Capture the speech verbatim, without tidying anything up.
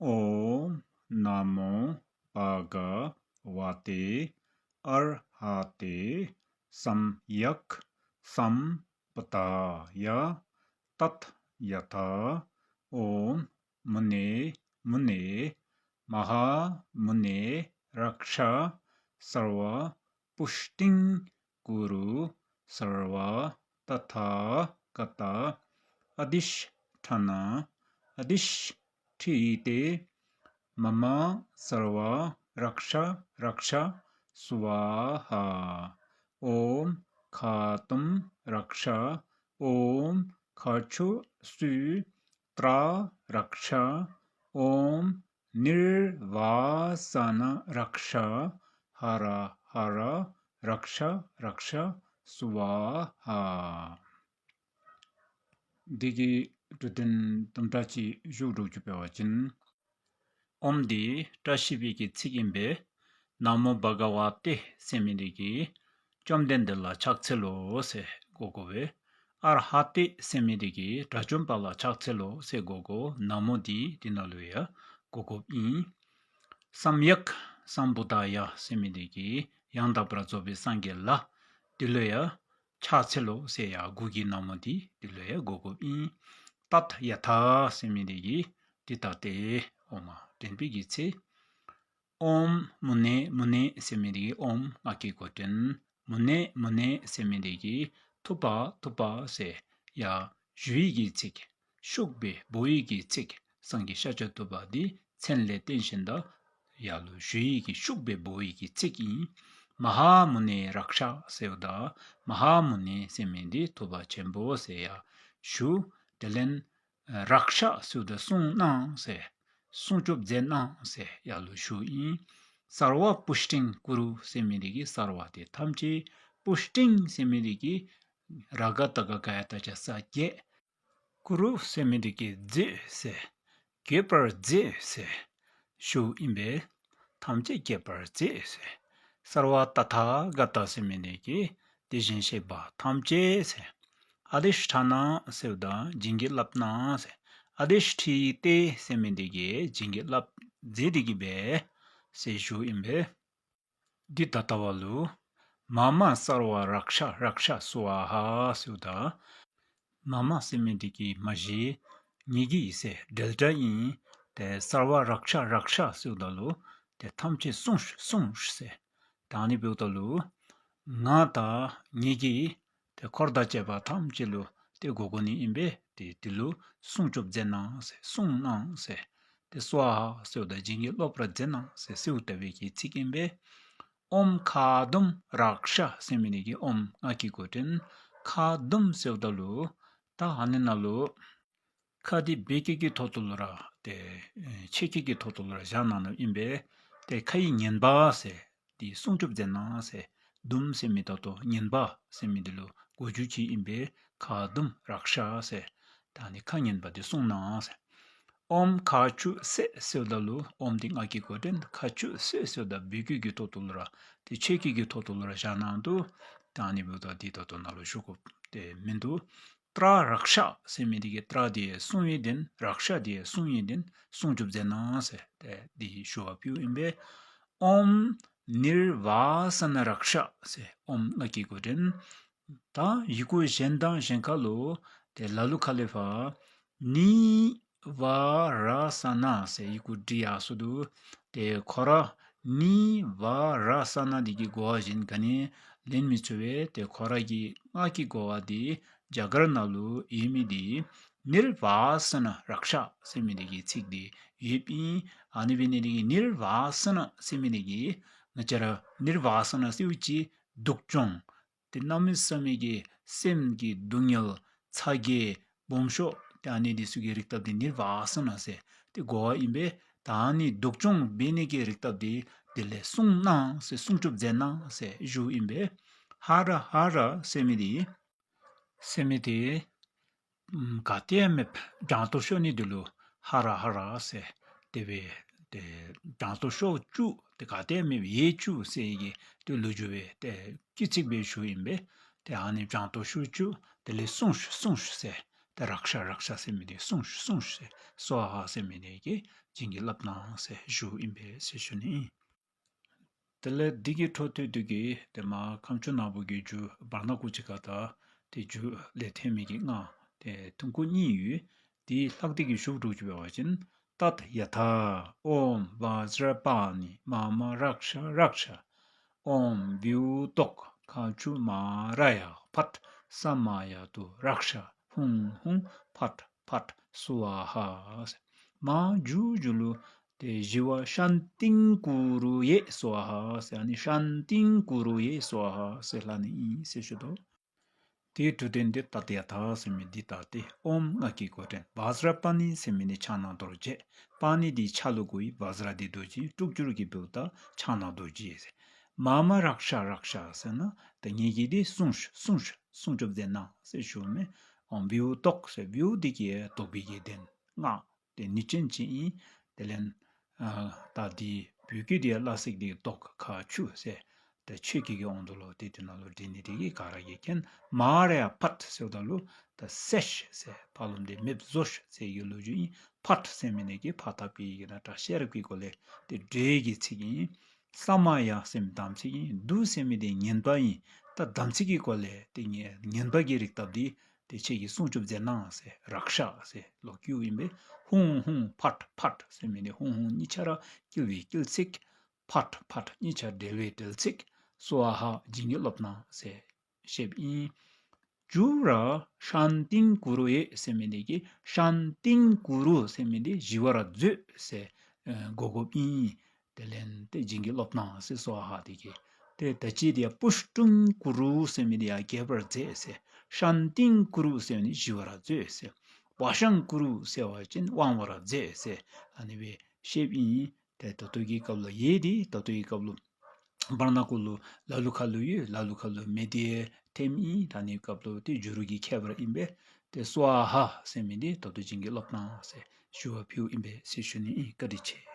ཨོཾ་ན་མོ་བྷ་ག་ཝ་ཏེ་ཨར་ཧ་ཏེ་སམ་ཡཀ་སམ་བུད་དྷཱ་ཡ། ཏདྱ་ཐཱ། ཨོཾ་མུ་ནེ་མུ་ནེ་མ་ཧཱ་མུ་ནེ་རཀྵ་སརྦ་པུཥྚིཾ་ཀུ་རུ་སརྦ་ཏ་ཐཱ་ག་ཏ་ཨ་དྷིཥྛཱ་ན་ཨ་དྷིཥྛི་ཏེ་མ་མ་སརྦ་རཀྵ་རཀྵ་སྭཱ་ཧཱ། ཨོཾ་ཁ་ཏུཾ་རཀྵ། ཨོཾ་ཁ་ཆུ་སུ་ཏྲ་རཀྵ། ཨོཾ་ནིར་བ་ས་ན་རཀྵ་ཧ་ར་ཧ་ར་རཀྵ་རཀྵ་སྭཱ་ཧཱ། འདི་གི་འབྲུ་དོན་དུམ་གྲ་ཅིག་ཞུ་དགོཔ་འབད་བ་ཅིན། ཨོཾ་འདི་བཀྲ་ཤིས་པའི་གི་ཚིག་ཨིན་པས། ན་མོ་བྷ་ག་ཝ་ཏེ་ཟེར་མི་འདི་གིས་བཅོམ་ལྡན་འདས་ལ་ཕྱག་འཚལ་ལོ་ཟེར་གོ་དགོ་པས། ཨར་ཧ་ཏེ་ཟེར་མི་འདི་གིས་དགྲ་བཅོམ་པ་ལ་ཕྱག་འཚལ་ལོ་ཟེར་གོ་དགོ། ན་མོ་འདི་འདི་ནང་ལུ་ཡང་གོ་དགོཔ་ཨིན། སམ་ཡཀ་སམ་བུད་དྷཱ་ཡ་ཟེར་མི་འདི་གིས་ཡང་དག་པར་རྫོགས་པའི་སངས་རྒྱས་ལ་འདི་ལུ་ཡང་ཕྱག་འཚལ་ལོ་ཟེར་ཡང་གུ་གི་ན་མོ་འདི་འདི་ལུ་ཡང་གོ་དགོཔ་ཨིན། ཏདྱ་ཐཱ་ཟེར་མི་འདི་གིས་འདི་ལྟ་སྟེ། ཨོཾ་མ་འདྲེན་པའི་གི་ཚེ། ཨོཾ་མུ་ནེ་མུ་ནེ་ཟེར་མི་འདི་གིས་ཨོཾ་སྔགས་ཀྱི་མགོ་འདྲེན། མུ་ནེ་མུ་ནེ་ཟེར་མི་འདི་གིས་ཐུབ་པ་ཐུབ་པ་ཟེར་ཡང་ཞུ་ཡི་གི་ཚིག། ཤུགས་སྦེ་འབོ་ཡི་གི་ཚིག། སངས་རྒྱས་ཤཱཀྱ་ཐུབ་པ་འདི་མཚན་ལས་བརྟེན་ཞིནམ་ད་ཡར་ལུ་ཞུ་ཡི་གི་ཤུགས་སྦེ་འབོ་ཡི་གི་ཚིག་ཨིན། མ་ཧཱ་མུ་ནེ་རཀྵ་ཟེརཝ་ད་མ་ཧཱ་མུ་ནེ་ཟེར་མི་འདི་ཐུབ་པ་ཆེན་པོ་ཟེར་ཡང་ཞུ། དེ་ལས་རཀྵ་ཟེརཝ་ད་གསུང་གནང་ཟེར། སྲུང་སྐྱོབ་མཛད་གནང་ཟེར་ཡར་ལུ་ཞུཝ་ཨིན། སརྦ་པུཥྚིཾ་ཀུ་རུ་ཟེར་མི་འདི་གིས་སརྦ་འདི་ཐམས་ཅད། པུཥྚིཾ་ཟེར་མི་འདི་གིས་ར་ག་བཏགས་རྒ་ག་ཡ་བཏགས་རྒྱ་ས་རྒྱས། ཀུ་རུ་ཟེར་མི་འདི་གིས་མཛོད་ཟེར། རྒྱས་པར་མཛོད་ཟེར་ཞུཝ་ཨིན་པས། ཐམས་ཅད་རྒྱས་པར་མཛོད་ཟེར། སརྦ་ཏ་ཐཱ་ག་ཏ་ཟེར་མི་འདི་གིས་དེ་བཞིན་གཤེགས་པ་ཐམས་ཅད་ཟེར། ཨ་དྷིཥྛཱ་ན་ཟེརཝ་ད་བྱིན་གྱིས་བརླབས་གནང་ཟེར། ཨ་དྷིཥྛི་ཏེ་ཟེར་མི་འདི་གིས་བྱིན་གྱིས་བརླབས་མཛད་དེ་གིས་སྦེ་ཟེར་ཞུཝ་ཨིན་པས། འདི་ད་ལྟ་བ་ལུ་མ་མ་སརྦ་རཀྵ་རཀྵ་སྭཱ་ཧཱ་ཟེརཝ་ད་མ་མ་ཟེར་མི་འདི་གིས་མ་གཞི་ངེ་གི་ཟེར་འབྲེལ་སྒྲ་ཨིན། ཏེ་སརྦ་རཀྵ་རཀྵ་ཟེརཝ་ད་ལུ་ཏེ་ཐམས་ཅད་སྲུངས་སྲུངས་ཟེར། ད་ཨ་ནི་འབདཝ་ད་ལུ་ང་དང་ངེ་གི་ཏེ་འཁོར་དང་བཅས་པ་ཐམས་ཅད་ལུ་ཏེ་གོ་དགོ་ནི་ཨིན་པས། ཏེ་འདི་ལུ་སྲུང་སྐྱོབ་མཛད་གནང་ཟེར་སྲུང་གནང་ཟེར། ཏེ་སྭཱ་ཧཱ་ཟེརཝ་ད་བྱིན་གྱིས་རློབ་པར་མཛད་གནང་ཟེར་ཟེརཝ་ལྟ་བུའི་གི་ཚིག་ཨིན་པས། ཨོཾ་ཁ་དུཾ་རཀྵ་ཟེར་མི་འདི་གིས་ཨོཾ་སྔགས་ཀྱི་མགོ་འདྲེན། ཁ་དུཾ་ཟེརཝ་ད་ལུ་ད་ཨ་ནི་ནང་ལུ་ཁ་འདི་བོད་སྐད་ཀྱི་ཐོག་ཏུ་ལུ་ར་ཏེ་ཨེ་ཆོས་སྐད་ཀྱི་ཐོག་ཏུ་ལུ་ར་བཞག་གནང་ནུག་ཨིན་པས། ཏེ་ཁ་ཡི་ངན་པ་ཟེར་འདི་སྲུང་སྐྱོབ་མཛད་གནང་ཟེར། དུཾ་ཟེར་མི་ད་ལྟོ་ངན་པ་ཟེར་མི་འདི་ལུ་གོ་རྒྱུ་ཅིག་ཨིན་པས། ཁ་དུཾ་རཀྵ་ཟེར། ད་ཨ་ནི་ཁ་ངན་པ་འདི་སྲུང་གནང་ཟེར། ཨོཾ་ཁ་ཆུ་སེ་ཟེརཝ་ད་ལུ་ཨོཾ་འདི་སྔགས་ཀྱི་མགོ་འདྲེན། ཁ་ཆུ་སེ་ཟེརཝ་ད་བོད་སྐད་ཀྱི་ཐོག་ཏུ་ལུ་ར་ཏེ་ཆོས་སྐད་ཀྱི་ཐོག་ཏུ་ལུ་ར་བཞག་གནང་འདུག། ད་ཨ་ནི་འབདཝ་ད་འདི་ད་ལྟོ་ནཱ་ལུ་ཞུ་དགོཔ་ཏེ་མིན་འདུག། ཏྲ་རཀྵ་ཟེར་མི་འདི་གིས་ཏྲ་འདི་སྲུང་བའི་དོན། རཀྵ་འདི་སྲུང་བའི་དོན། སྲུང་སྐྱོབ་མཛད་གནང་ཟེར་ཏེ་འདི་ཞུ་བ་ཕུལཝ་ཨིན་པས། ཨོཾ་ནིར་བ་ས་ན་རཀྵ་ཟེར་ཨོཾ་སྔགས་ཀྱི་མགོ་འདྲེན། ད་ཡི་གུ་གཞན་དང་གཞན་ཁ་ལུ་ཏེ་ལ་ལུ་ཁ་ལས་ཕར་ནི་ཝ་ར་ས་ན་ཟེར་ཡི་གུ་བྲིས་ཡར་སོ་འདུག། ཏེ་ཁོ་ར་ནི་ཝ་ར་ས་ན་འདི་གི་གོ་བ་གཞན་ག་ནི་ལེན་མི་ཚུགས་པས། ཏེ་ཁོ་ར་གི་སྔགས་ཀྱི་གོ་བ་འདི་རྒྱ་གར་ནང་ལུ་ཡོད་མི་འདི་ནིར་བ་ས་ན་རཀྵ་ཟེར་མི་འདི་གི་ཚིག་འདི་ཡོདཔ་ཨིན། ཨ་ནི་འབད་ནི་འདི་གིས་ནིར་བ་ས་ན་ཟེར་མི་འདི་གིས་ང་བཅས་ར་ནིར་བ་ས་ན་ཟེརཝ་ཅིག་སྡུག་སྦྱོང་ཏེ་གནམ་མེད་ས་མེད་ཀྱི་སེམས་ཀྱི་སྡུག་བསྔལ་ཚ་གྱང་སྦོམ་ཤོས་ཏེ་ཨ་ནི་འདི་ཚུ་གི་རིགས་བཏབ་སྟེ་ནིར་བ་ས་ན་ཟེར་ཏེ་གོ་བ་ཨིན་པས། ད་ཨ་ནི་སྡུག་སྦྱོང་འབད་ནི་གི་རིགས་བཏབ་སྟེ་དེ་ལས་སྲུང་གནང་ཟེར་སྲུང་སྐྱོབ་མཛད་གནང་ཟེར་ཞུཝ་ཨིན་པས། ཧ་ར་ཧ་ར་ཟེར་མི་འདི་ཟེར་མི་འདི་ཨམ་ག་ཏེ་ཡང་མེདཔ་གྱང་ཐོག་ཤོར་ནི་འདི་ལུ་ཧ་ར་ཧ་ར་ཟེར། དེ་སྦེ་ཏེ་གྱང་ཐོག་ཤོར་བཅུག་ཏེ་ག་ཏེ་ཡང་མེདཔ་ཡལ་བཅུག་ཟེར་གྱི་ཏེ་ལོ་རྒྱུས་སྦེ་ཏེ་སྐྱེས་ཚིག་སྦེ་ཞུཝ་ཨིན་པས། ཏེ་ཨ་ནི་གྱང་ཐོག་ཤོར་བཅུག་དེ་ལས་སྲུངས་ཤིག་སྲུངས་ཤིག་ཟེར། ད་རཀྵ་རཀྵ་ཟེར་མི་འདི་སྲུངས་སྲུངས་ཟེར། སྭཱ་ཧཱ་ཟེར་མི་འདི་གིས་བྱིན་གྱིས་བརླབས་གནང་ཟེར་ཞུཝ་ཨིན་པས་ཟེར་ཞུ་ནི་ཨིན། དེ་ལས་འདི་གི་འཕྲོ་མཐུད་དེ་གིས་ཏེ་མར་ཁམས་ཆུ་ནག་པོ་གི་རྒྱུད་བར་ན་གུ་ཅིག་ཁར་ད་ཏེ་རྒྱུད་ལས་ཐོན་མི་གི་སྔགས་ཏེ་ཐུང་ཀུ་གཉིས་ཡོད། དེ་ལྷག་སྟེ་གིས་ཞུ་དོ་ཅིག་འབད་བ་ཅིན། ཏདྱ་ཐཱ། ཨོཾ་བཛྲ་པཱ་ཎི་མ་མ་རཀྵ་རཀྵ། ཨོཾ་བིཥྛ་ཏོག་ཁ་མཆུ་མ་ར་ཡ་ཕཊ་ས་མ་ཡ་ཏུ་རཀྵ་ཧཱུྃ་ཧཱུྃ་ཕཊ་ཕཊ་སྭཱ་ཧཱ་ཟེར། མར་མཇུག་མཇུག་ལུ་ཏེ་ཞི་བ་ཤཱནྟིཾ་ཀུ་རུ་ཡེ་སྭཱ་ཧཱ་ཟེར། ཨ་ནི་ཤཱནྟིཾ་ཀུ་རུ་ཡེ་སྭཱ་ཧཱ་ཟེར་ལྷག་ནི་ཨིན་ཟེར་ཞུ་དོ། དེའི་འབྲུ་དོན་འདི་ཏདྱ་ཐཱ་ཟེར་མི་འདི་ད་ཏེ་ཨོཾ་ངག་གི་འགོ་འདྲེན། བཛྲ་པཱ་ཎི་ཟེར་མི་འདི་ཕྱག་ན་རྡོ་རྗེ། པཱ་ཎི་འདི་ཕྱག་ལུ་གོཝ་ཨིན། བཛྲ་འདི་རྡོ་རྗེ། དཀྲུག་ཅུ་རུ་གི་བིའུ་ད་ཕྱག་ན་རྡོ་རྗེ་ཟེར། མ་མ་རཀྵ་རཀྵ་ཟེར་ན་ད་ངེ་གི་འདི་སྲུངས་སྲུངས་སྲུང་སྐྱོབ་མཛད་གནང་ཟེར་ཞུཝ་མས། ཨོཾ་བིཥྛ་ཏོག་ཟེར། བིའུ་འདི་གིས་བཟློག་པའི་གི་དོན་སྔགས་ཏེ་ནུས་ཅན་ཅིག་ཨིན། དེ་ལས་ཨ་ད་འདི་བོད་སྐད་འདི་ཡང་སླ་བསྲེ་འདི་ཏོག་ཁ་མཆུ་ཟེར། ཏེ་ཆོས་སྐད་ཀྱི་དབང་དུ་ལུ་ཏེ་དེ་ནང་ལུ་འདྲེས་ནི་དེ་གིས་ག་ར་གིས་མཁྱེན། མ་ར་ཡ་ཕཊ་ཟེརཝ་ད་ལུ་ད་བསད་ཟེར་ཕར་ལོགས་འདི་མེདཔ་བཟོ་ཟེར་གྱི་ལོ་རྒྱུས་ཨིན། ཕཊ་ཟེར་མི་འདི་གིས་ཕར་ཐབས་ཀྱི་ཡི་གེ་ནང་སྒྲ་ཤེས་རབ་ཀྱི་སྒོ་ལས་ཏེ་སྒྲའི་གི་ཚིག་ཨིན། ས་མ་ཡ་ཟེར་མི་དམ་ཚིག་ཨིན། ཏུ་ཟེར་མི་འདི་ངན་པ་ཨིན། ད་དམ་ཚིག་གི་སྒོ་ལས་ཏེ་ངན་ངན་པ་གི་རིགས་དག་འདི་ཏེ་ཁྱེད་ཀྱིས་སྲུང་སྐྱོབ་མཛད་གནང་ཟེར་རཀྵ་ཟེར་ལོག་བསྐུལཝ་ཨིན་པས། ཧཱུྃ་ཧཱུྃ་ཕཊ་ཕཊ་ཟེར་མི་འདི་ཧཱུྃ་ཧཱུྃ་གཉིས་ཆ་ར་བསྐུལ་བའི་བསྐུལ་ཚིག། ཕཊ་ཕཊ་གཉིས་ཆ་བསྒྲལ་བའི་བསྒྲལ་ཚིག། སྭཱ་ཧཱ་བྱིན་གྱིས་རློབས་གནང་ཟེར་བཤདཔ་ཨིན། མཇུག་ར་ཤཱནྟིཾ་ཀུ་རུ་ཡེ་ཟེར་མི་འདི་གིས་ཤཱནྟིཾ་ཀུ་རུ་ཟེར་མི་འདི་ཞི་བར་མཛོད་ཟེར་ཨེ་གོ་དགོཔ་ཨིན། དེ་ལས་ཏེ་བྱིན་གྱིས་རློབས་གནང་ཟེར་སྭཱ་ཧཱ་འདི་གིས། ཏེ་ད་ཅི་འདི་ཡང་པུཥྚིཾ་ཀུ་རུ་ཟེར་མི་འདི་ཡང་རྒྱས་པར་མཛད་ཟེར། ཤཱནྟིཾ་ཀུ་རུ་ཟེར་མི་འདི་ཞི་བར་མཛོད་ཟེར། བ་ཤཾ་ཀུ་རུ་ཟེར་བ་ཅིན་དབང་བར་མཛོད་ཟེར་ཨ་ནི་སྦེ་བཤདཔ་ཨིན། ཏེ་ད་ལྟོ་གི་སྐབས་ལུ་ཡེ་འདི་ད་ལྟོ་གི་སྐབས་ལུ་བར་ན་གུ་ལུ་ལ་ལུ་ཁ་ལུ་ཡོད། ལ་ལུ་ཁ་ལུ་མེད་དེ་ཐོནམ་ཨིན། ད་ནི་སྐབས་ལུ་ཏེ་འགྱུར་གྱི་ཁྱད་པར་ཨིན་པས། ཏེ་སྭཱ་ཧཱ་ཟེར་མི་འདི་ད་ལྟོ་བྱིན་གྱིས་རློབས་གནང་ཟེར་ཞུ་བ་ཕུལཝ་ཨིན་པས་ཟེར་ཞུ་ནི་ཨིན། བཀའ་དྲིན་ཆེ།